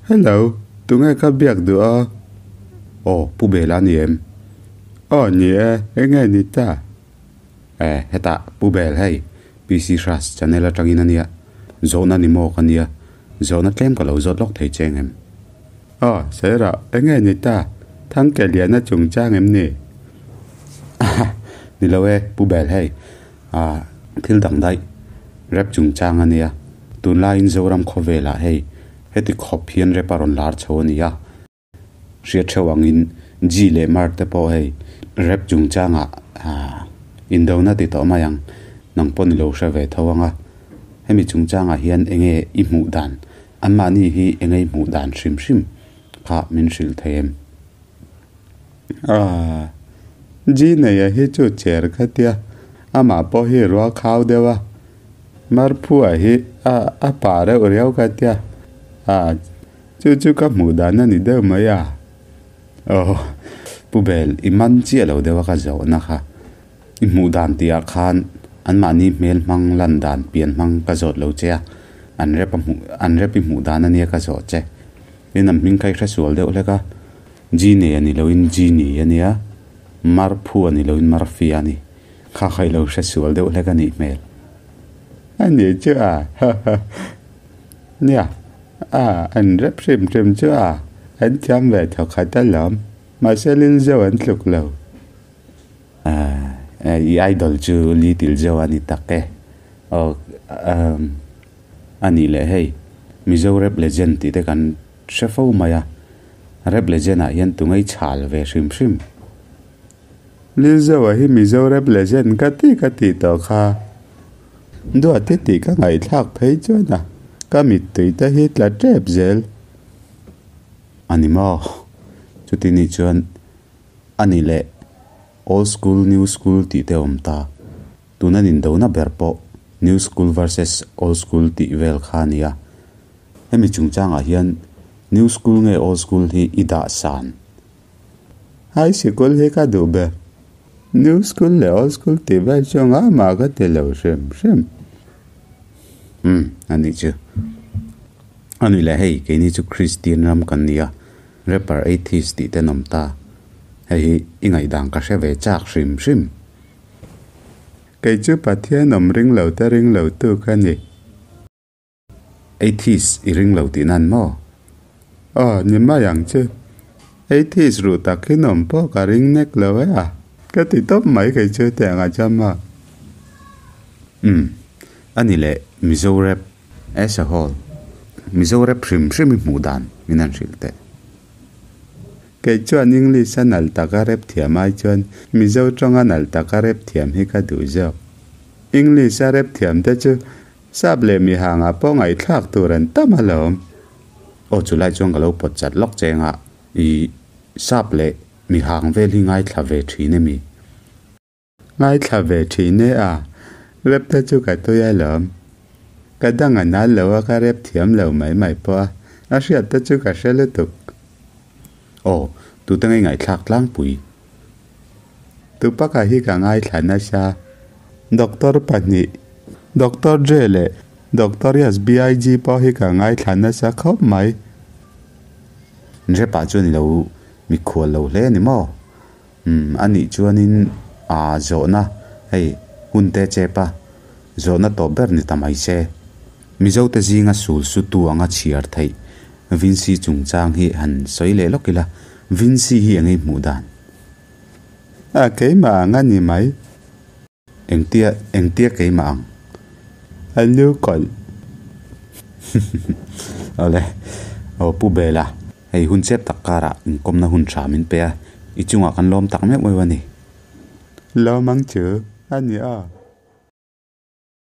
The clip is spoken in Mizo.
Hello, tunge ka biak duh a? Aw, Pu Bela ni em? Aw, ni e, enge ni ta? E, hetah Pu Bel hei, PC Hras channel atangin a nia, zawhna ni maw ka nia, zawhna tlem ka lo zawt lawk thei che engem? Aw, sawi rawh, enge ni ta? Thangke liana chungchang em ni? Ni lo e, Pu Bel hei, ah, thil dang daih, rap chungchang a nia, tunlaiin Zoram khawvelah hei, Heti khawp hian rep a rawn lar chho a ni a, hriat theuh angin G leh Mark te pawh hei rep chungchangah indona ti tawh mai ang, nang pawh ni lo hre ve tho ang a. Hemi chungchangah hian enge i hmuh dan, anmahni hi enge i hmuh dan hrim hrim kha min hrilh thei em? Aaa, G neia hi chu cher ka tia, amah pawh hi rual khau deuh a. Marphua hi a a pa reuh riau ka tia, a chu chu ka hmuh dan a ni deuh mai a. Aw, Pu Bel, i man chiah lo deuh a ka zawhna kha. I hmuh dan tih ah khan anmahni hmel hmang lan dan pian hmang ka zawt lo che a, an rep a hmuh an rep i hmuh dan a nia ka zawh che. Tin an hming kha i hre sual deuh hlek a, Gine a ni loin Genie a nia, Marphu a ni loin Murphy a ni. Kha kha i lo hre sual deuh hlek a nih hmel. A nih chu a, ha ha. Nia, a, an rep hrim hrim chu a, an thiam ve thawkhat alawm. Mahse Lilzo an tluk lo. A, i idol chu Little Joe a ni tak e. Aw, a nih leh hei, Mizo rap legend tih te kan hre fo mai a. Rap legend ah hian tunge i chhal ve hrim hrim? Lilzoa hi Mizo rap legend ka ti ka tih tawh kha. Duati tih ka ngaihthlak phei chuan a, ka mittui te hi tla tep zel. A ni maw? Chuti nih chuan a ni leh Old school new school tih te awm ta. Tuna nindona ber pawh New school versus Old school tih vel kha a nia. Hemi chungchangah hian New school nge Old school hi i dah san? High sikul hi ka duh ber. New school leh old school tih vel chu ngah mah ka ti lo hrim hrim. Umm a nih chu. A nih leh hei keini chu Christian ram kan ni a, rapper atheist tih te an awm ta. Hei hi i ngaihdan ka hre ve chak hrim hrim. Kei chu Pathian awm ring lo te ring lo tu ka ni. Atheist i ring lo tih nan maw? Aw, ni mai ang chu. Atheist ruh tak hi nawm pawh ka ring nek lo e a. Ka ti tawp mai kei chu tiang a cham a. Umm, a ni leh Mizo rap as a whole, Mizo rap hrim hrim i hmuh dan min han hrilh teh. Kei chuan English a nalh taka rap thiam ai chuan Mizo tawnga nalh taka rap thiam hi ka duh zawk. English a rap thiam te chu Sap leh mihangah pawh ngaihthlak tur an tam alawm. Aw chulai chuan ka lo pawt chat lawk che anga i sap leh mihang vel hi ngaithla ve thin emi? Ngaithla ve thin e a, rep te chu ka tui alawm. Ka dang a nal lo a ka rep thiam lo mai mai pawh a, a hriat te chu ka hre lutuk. Aw, tute ngei ngaihthlak tlangpui. Tupaka hi ka ngaithla nasa. Doctor pahnih, Doctor Dre leh Doctor Yas BIG pawh hi ka ngaithla nasa khawp mai. Dre pah chuan i lo mikhual lo hle a ni maw? Umm, a nih chuanin aa zawhna hei hun te chep a, zawhna tawp ber ni ta mai se. Mizote zinga sul sutu anga chhiar theih Vincy chungchang hi han sawi leh lawk ila, Vincy hi eng ei hmuh dan? A keimah ang a ni mai. Engtia, engtia keimah ang? A lu kawlh. Awle, aw Pu Bela, hei hun chep tak karah inkawmna hun tha min pe a, i chungah kan lawm tak meuh meuh a ni. Lawm ang chu a ni aw.